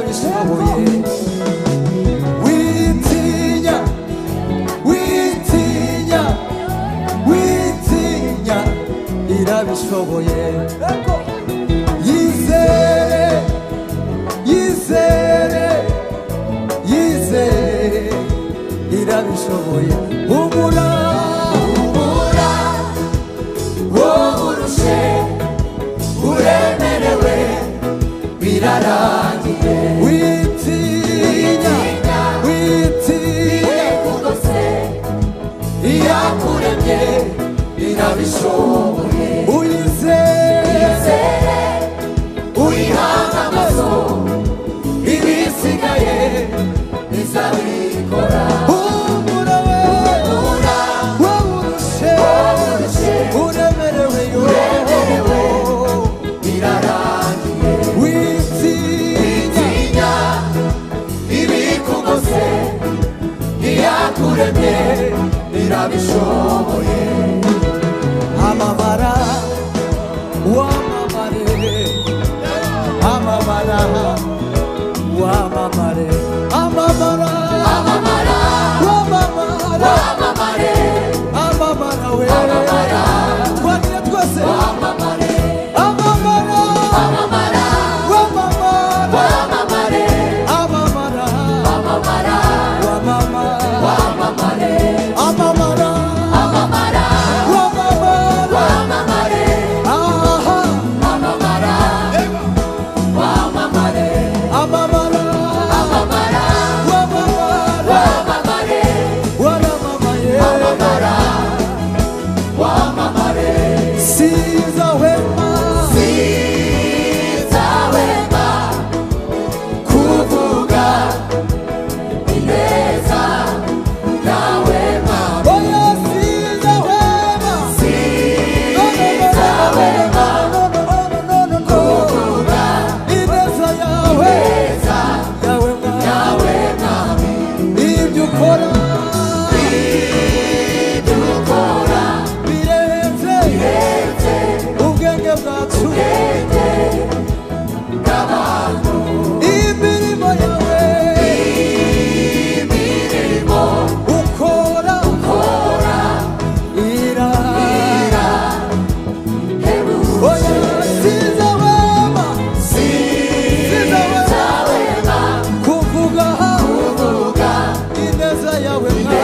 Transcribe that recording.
Irabishoboye. Witinya, witinya, witinya, irabishoboye. Yizere, yizere, yizere, irabishoboye. Humura, Humura, wowe urushe, uremerewe, birarangiye. Witinya, witinya, Yekugose, iyakuremye, irabishoboye. Uyizere, Yizere, uyihange amaso, ibisigaye izabikora. Humura we, Humura, wowe urushe, wowe urushe, uremerewe yo. Uremerewe, birarangiye. Witinya, Witinya, ibikugose, iyakuremye, irabishoboye. Amabara, wamamare, amabara, wamamare, amabara, Amamara, wamamara, wamamare, amabara we. Amabara. Twagira twese. Wamamare, Amabara, amamara, wamamara, wamamare, amabara, amamara, wamamara, wamamare, amabara, amamara, wamamara, wamamare, aha, amamara, wamamare, amabara, amamara, wamamara, wamamare, waramamaye. Amamara, wamamare. Sizahwema Sinzahwema kuvuga ineza yawe Mwami. Oya, sizahwema. Sinzahwema No, no, no, no, no, no, no. kuvuga Ineza yawe, ineza yawe Mwami. yawe Mwami. Ibyo ukora Ibyo ukora birenze birenze ubwenge bwacu. Ubwenge bw'abantu. Imirimo yawe Imirimo ukora ukora ira irahebuje. Oya, sizahwema Sinzahwema kuvuga kuvuga ineza yawe Mwami.